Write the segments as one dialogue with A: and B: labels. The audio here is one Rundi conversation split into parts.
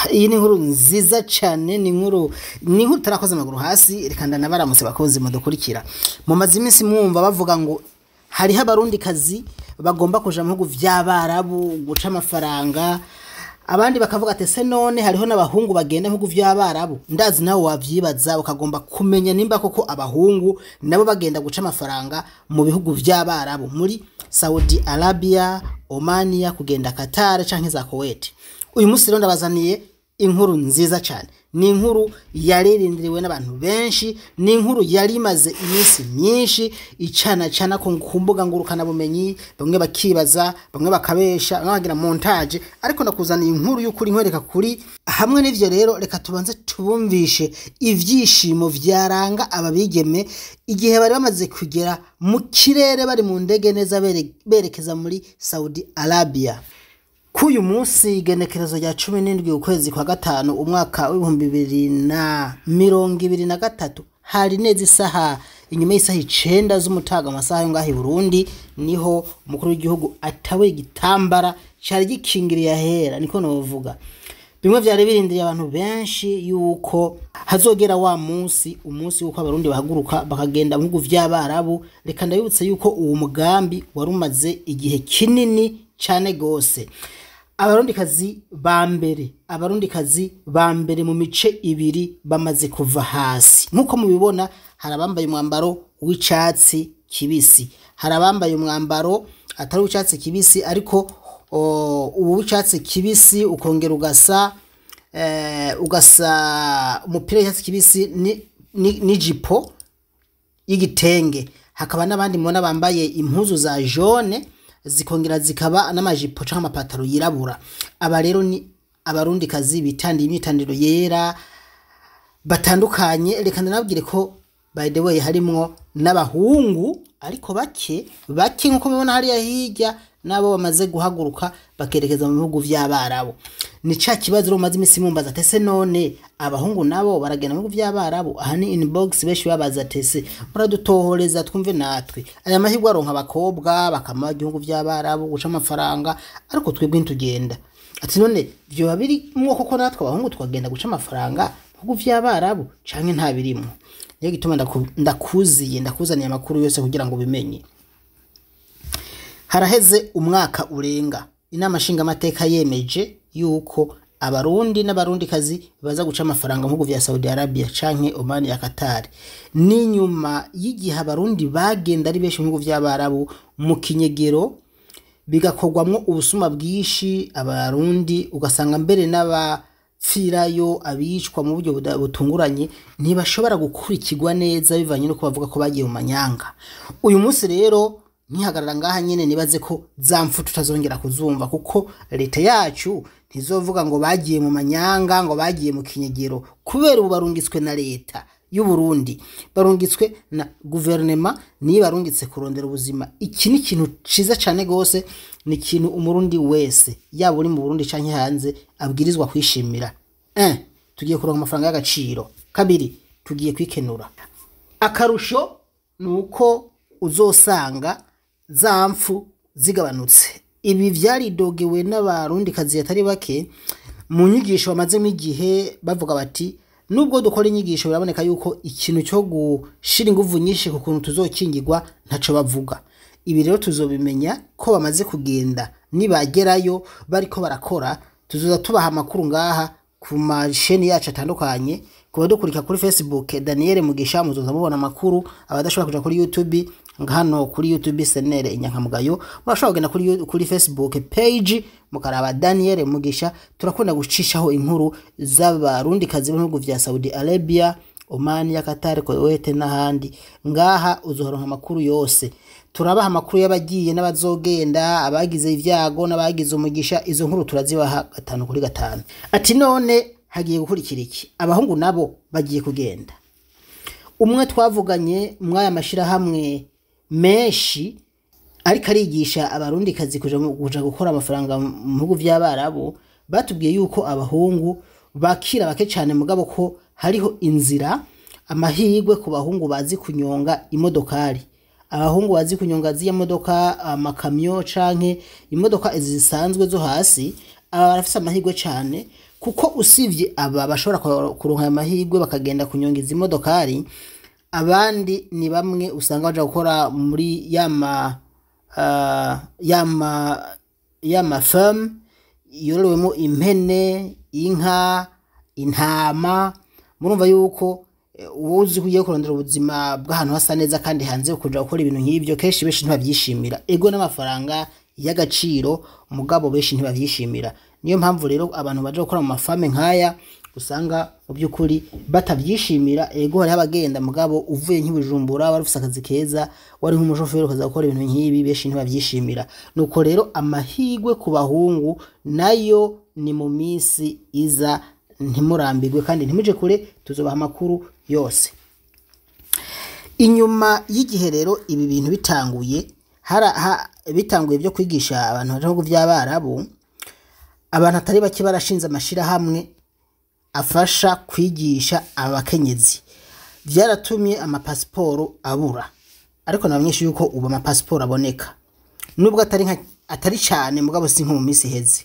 A: Iyi ni inkuru nziza cyane, ni inkuru tarakoze amaguru hasi. Reka ndanabaramutse bakozi mudukurikira. Mumaze iminsi mwumva bavuga ngo hariho Abarundikazi bagomba kuja mu bihugu vy'Abarabu guca amafaranga, abandi bakavuga ati: "Se none hariho n'abahungu bagenda mu bihugu vy'Abarabu?" Ndazi nawe wavyibaza, ukagomba kumenya nimba koko abahungu nabo bagenda guca amafaranga mu bihugu vy'Abarabu, muri Saudi Arabia, Omania, kugenda Qatar canke za Kuwait. Uyu munsi rero ndabazaniye inkuru nziza cyane. Ni inkuru yaririndiriwe n'abantu benshi, ni inkuru yari imaze iminsi myinshi icana cana ku mbuga ngurukanabumenyi, bamwe bakibaza, bamwe bakabesha, bamwe bagira montage, ariko ndakuzaniye inkuru y'ukuri nkwereka kuri. Hamwe n'ivyo rero, reka tubanze tubumvishe ivyishimo vyaranga aba bigeme igihe bari bamaze kugera mu kirere, bari mu ndege neza berekeza muri Saudi Arabia. K'uyu munsi, igenekerezo rya 17 ukwezi kwa gatanu umwaka w'2023, hari neza isaha inyuma y'isaha 9 z'umutaga, amasaha yo ngaho i Burundi, niho umukuru w'igihugu atawe igitambara cari gikingiriye ahera. Niko novuga, bimwe vyari birindiriye abantu benshi yuko hazogera wa munsi, umunsi wuko Abarundi bahaguruka bakagenda mu bihugu vy'Abarabu. Reka ndabibutse yuko uwo mugambi wari umaze igihe kinini cane gose. Abarundikazi ba mbere mu mice ibiri bamaze kuva hasi. Nk'uko mubibona, hari abambaye umwambaro w'icatsi kibisi, hari abambaye umwambaro atari uw'icatsi kibisi, ariko ubu w'icatsi kibisi ukongera ugasa umupira w'icatsi kibisi n'ijipo y'igitenge. Hakaba n'abandi mubona bambaye impuzu za jaune, zikongera zikaba n'amajipo canke amapataro yirabura. Aba rero ni Abarundikazi bitandiye imyitandiro yera batandukanye. Reka ndanabwire ko, by the way, harimwo n'abahungu, ariko bake bake, nkuko mubibona hariya hirya, nabo bamaze guhaguruka bakerekeza mu bihugu vy'Abarabu. Ni ca kibazo rero mumaze imisi mumbaza ati: "Ese none abahungu nabo baragenda mu bihugu vy'Abarabu?" Aha ni inbox, benshi babaza ati: "Ese muradutohoreza twumve natwe aya mahirwe aronka abakobwa bakama igihugu vy'Abarabu guca amafaranga, ariko twebwe ntitugenda." Ati: "None vyoba birimwo koko natwe abahungu twagenda guca amafaranga mu bihugu vy'Abarabu canke nta birimwo?" Niyo gituma ndakuziye, ndakuzaniye amakuru yose kugira ngo ubimenye. Haraheze umwaka urenga Inama Nshingamateka yemeje yuko Abarundi n'Abarundikazi baza guca amafaranga mu bihugu vya Saudi Arabia canke Oman ya Qatar. Ni nyuma y'igihe Abarundi bagenda ari benshi mu bihugu vy'Abarabu mu kinyegero, bigakorwamwo ubusuma bwinshi, Abarundi ugasanga mbere n'abapfirayo, abicwa mu buryo butunguranye, ntibashobora gukurikirwa neza bivanye nuko bavuga ko bagiye mu manyanga. Uyu munsi rero nkihagarara ngaha nyene, nibaze ko za mpfu tutazongera kuzumva, kuko leta yacu ntizovuga ngo bagiye mu manyanga, ngo bagiye mu kinyegero, kubera ubu barungitswe na leta y'u Burundi, barungitswe na guverinema, niyo barungitse kurondera ubuzima. Iki ni ikintu ciza cane gose, ni ikintu Umurundi wese, yaba uri mu Burundi canke hanze, abwirizwa kwishimira. Un, tugiye kuronka amafaranga y'agaciro. Kabiri, tugiye kwikenura. Akarusho ni uko uzosanga za mpfu zigabanutse. Ibi vyaridogewe n'Abarundikazi atari bake mu nyigisho bamazemo igihe, bavuga bati: "Nubwo dukora inyigisho, biraboneka yuko ikintu cyo gushira inguvu nyinshi ku kuntu tuzokingirwa ntaco bavuga." Ibi rero tuzobimenya ko bamaze kugenda. Nibagerayo bariko barakora, tuzoza tubaha amakuru ngaha ku masheni yacu atandukanye. Ku badukurikira kuri Facebook, Daniel Mugisha, muzoza mubona amakuru. Abadashobora kuja kuri YouTube, hano kuri YouTube Senere Inyankamugayo, murashobora kugenda kuri Facebook page mukaraba Daniel Mugisha. Turakunda gucishaho inkuru z'Abarundikazi mu bihugu vya Saudi Arabia, Oman ya Qatar, Kuwait n'ahandi. Ngaha uzoharonka amakuru yose. Turabaha amakuru y'abagiye n'abazogenda, abagize ivyago n'abagize umugisha. Izo nkuru turazibaha gatanu kuri gatanu. Ati: "None hagiye gukurikira iki? Abahungu nabo bagiye kugenda?" Umwe twavuganye mw'aya mashirahamwe menshi ariko arigisha Abarundikazi kuja gukora amafaranga mu bihugu vy'Abarabu, batubwiye yuko abahungu bakira bake cane, mugabo ko hariho inzira, amahirwe ku bahungu bazi kunyonga imodokari, abahungu bazi kunyonga z'iya modoka, amakamyo canke imodoka izi zisanzwe zo hasi. Aba barafise amahirwe cane. Kuko usivye aba bashobora kuronka aya mahirwe bakagenda kunyonga izi modokari, abandi ni bamwe usanga baja gukora muri yama farm yororewemo impene, inka, intama. Murumva yuko uwo uzi ko ugiye kurondera ubuzima bw'ahantu hasa neza kandi hanze, kuja gukora ibintu nk'ivyo, kenshi benshi ntibavyishimira. Ego, n'amafaranga y'agaciro, mugabo benshi ntibavyishimira. Niyo mpamvu rero abantu baja gukora mu ma farm nk'aya usanga mu by'ukuri batavyishimira. Ego, hariho abagenda, mugabo uvuye nk'iBujumbura wari ufise akazi keza, wari nk'umushoferi, ukaza gukora ibintu nk'ibi, benshi ntibavyishimira. Nuko rero amahirwe ku bahungu nayo ni mu minsi iza. Ntimurambirwe kandi ntimuje kure, tuzobaha amakuru yose. Inyuma y'igihe rero ibi bintu bitanguye, bitanguye byo kwigisha abantu baja mu bihugu vy'Abarabu, abantu atari bake barashinze amashirahamwe afasha kwigisha abakenyezi. Vyaratumye amapasiporo abura, ariko nabamenyesha yuko ubu amapasiporo aboneka, nubwo atari nka atari cane, mugabo si nko mu minsi iheze.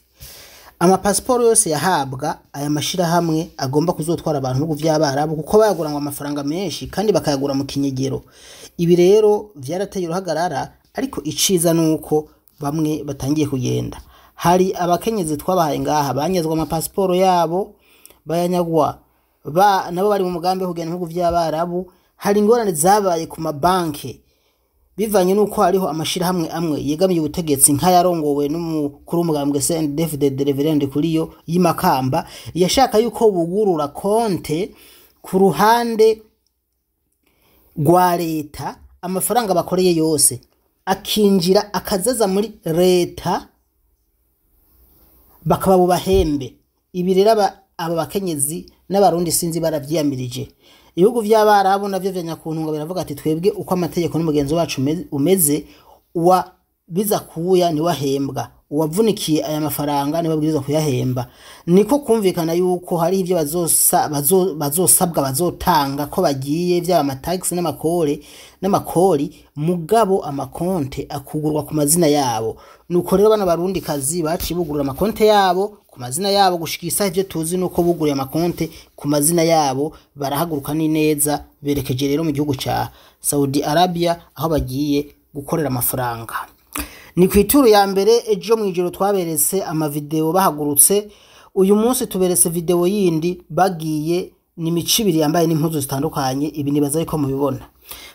A: Amapasiporo yose yahabwa aya mashirahamwe agomba kuzotwara abantu mu bihugu vy'Abarabu, kuko bayagura ngo amafaranga menshi kandi bakayagura mu kinyegero. Ibi rero vyarateye uruhagarara, ariko iciza nuko bamwe batangiye kugenda. Hari abakenyezi twabahaye ngaha banyazwa amapasiporo yabo, bayanyagwa ba nabo bari mu mugambi wo kugenda mu bihugu vy'Abarabu. Hari ingorane zabaye ku mabanki bivanye nuko hariho amashirahamwe amwe yegamiye ubutegetsi, nk'ayarongowe n'umukuru w'umugambwe CNDD-FDD Reverend Kuriyo y'imakamba, yashaka yuko bugurura konte ku ruhande rwa leta, amafaranga bakoreye yose akinjira akazaza muri leta, bakaba bubahembe. Ibi rero aba bakenyezi n'Abarundi sinzi baravyiyamirije. Ibihugu vy'Abarabu navyo vya nyakuntunga biravuga ati: "Twebwe uko amategeko n'umugenzo wacu umeze, uwa biza kuya niwe ahembwa, uwavunikiye aya mafaranga niwe abwirizwa kuyahemba." Niko kumvikana yuko hari ivyo bazosabwa bazotanga ko bagiye, vyaba amatagisi n'amakore n'amakori, mugabo amakonte akugurwa ku mazina yabo. Nuko rero bano Barundi kazi baciye bugurura amakonte yabo ku mazina yabo. Gushika isaha ivyo tuzi nuko buguruye amakonte ku mazina yabo, barahaguruka n'ineza, berekeje rero mu gihugu ca Saudi Arabia aho bagiye gukorera amafaranga. Ni ku ituru ya mbere. Ejo mw'ijoro twaberetse amavideo bahagurutse, uyu munsi tuberetse video yindi bagiye. Ni imico ibiri yambaye n'impuzu zitandukanye. Ibi nibaza yuko mubibona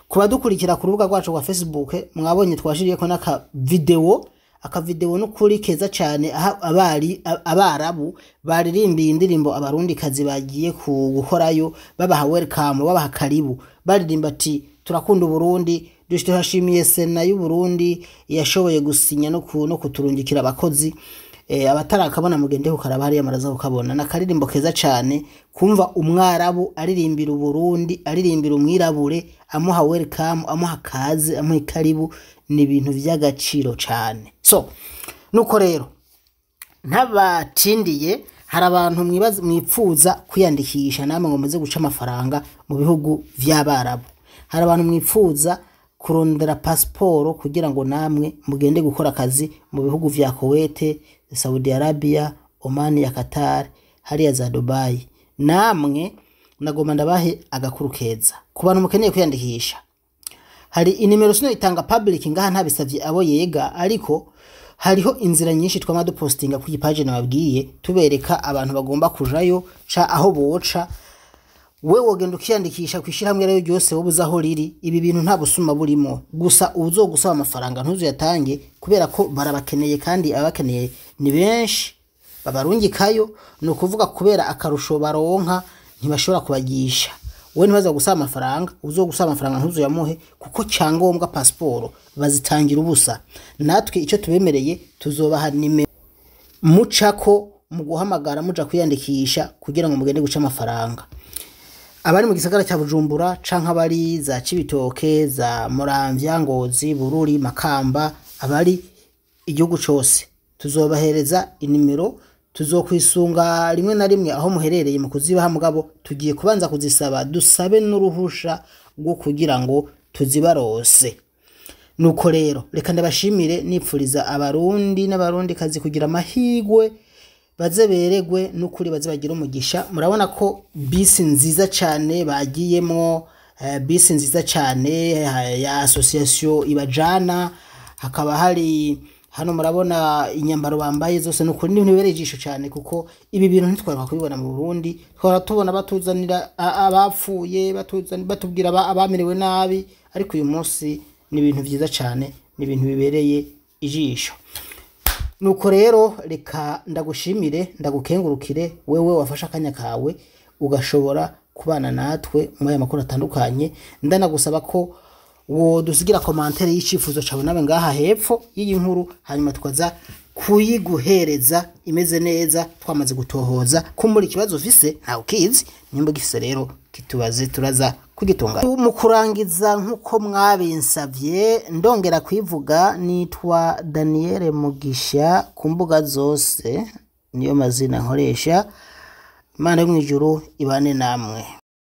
A: ku badukurikira ku rubuga rwacu rwa Facebook. Mwabonye twashiriyeko n'aka video, akavideo n'ukuri keza cyane, aho abari Abarabu baririmbiye indirimbo Abarundi kazi bagiye gukorayo, babaha welcome, babaha karibu, baririmba ati: "Turakunda Uburundi, turashimiye sena y'u Burundi yashoboye gusinya no kuturungikira abakozi." Abatarakabona mugende kukaraba hariya, maraza kukabona. Na karirimbo keza cyane kumva Umwarabu aririmbira Uburundi, aririmbira umwirabure, amuha welcome, amuha kaze, amuha ikaribu, ni ibintu vy'agaciro cyane. So nuko rero ntabatindiye, hari abantu mwipfuza kwiyandikisha namwe ngo muze guca amafaranga mu bihugu vy'Abarabu. Hari abantu mwipfuza kurondera pasiporo kugira ngo namwe mugende gukora akazi mu bihugu vya Kuwait, Saudi Arabia, Oman ya Qatar, hariya za Dubai. Namwe nagomba ndabahe agakuru keza. Ku bantu mukeneye kwiyandikisha, hari inimero, sino itanga public ngaha ntabisavye abo yega, ariko hariho inzira nyinshi twama dupostinga ku page nababwiye, tubereka abantu bagomba kujayo ca aho boca. We wogenda ukiyandikisha kwishirahamwe rero ryose wowe uzi aho riri. Ibi bintu nta busuma burimo, gusa uzogusaba amafaranga ntuzuyatange, kubera ko barabakeneye kandi abakeneye ni benshi babarungikayo. Ni ukuvuga kubera akarusho baronka ntibashobora kubagisha. Wowe ntibaza gusaba amafaranga, uzogusaba amafaranga ntuzuyamuhe, kuko cyangombwa pasiporo bazitangira ubusa. Natwe icyo tubemereye, tuzobaha nimero mucako mu guhamagara muja kwiyandikisha kugira ngo mugende guca amafaranga. Abari mu gisagara cya Bujumbura canke abari za Cibitoke, za Muramvya, Ngozi, Bururi, Makamba, abari igihugu cose, tuzobahereza inimero. Tuzokwisunga rimwe na rimwe aho muherereye mu kuzibaha, mugabo tugiye kubanza kuzisaba, dusabe n'uruhusha rwo kugira ngo tuzibarose. Nuko rero reka ndabashimire, nipfuriza Abarundi n'Abarundi kazi kugira amahigwe. Baze beregwe n'ukuri, baze bagire umugisha. Murabona ko bisi nziza cyane bagiyemwo, bisi nziza cyane ya association ibajana. Hakaba hari hano, murabona inyambaro bambaye zose. Nukuri n'ibintu bibereye ijisho cyane, kuko ibi bintu ntitwari kubibona mu Burundi. Twara tubona batuzanira abapfuye, batubwira abamerewe nabi, ariko uyu munsi ni ibintu vyiza cyane, ni ibintu bibereye ijisho. Nuko rero reka ndagushimire, ndagukengurukire wewe wafashe akanya kawe ugashobora kubana natwe muri aya makuru atandukanye. Ndanagusaba ko wodusigira commentaire y'icifuzo cawe nawe ngaha hepfo y'iyi nkuru, hanyuma tukaza kuyiguhereza imeze neza, twamaze gutohoza. Kumbura ikibazo ufise ntawe ukizi, nimba ugifise rero kitubaze, turaza kugitunga. Mu kurangiza, nk'uko mwabinsavye, ndongera kwivuga: nitwa Daniel Mugisha ku mbuga zose, niyo mazina nkoresha. Imana yo mw'ijuru ibane namwe.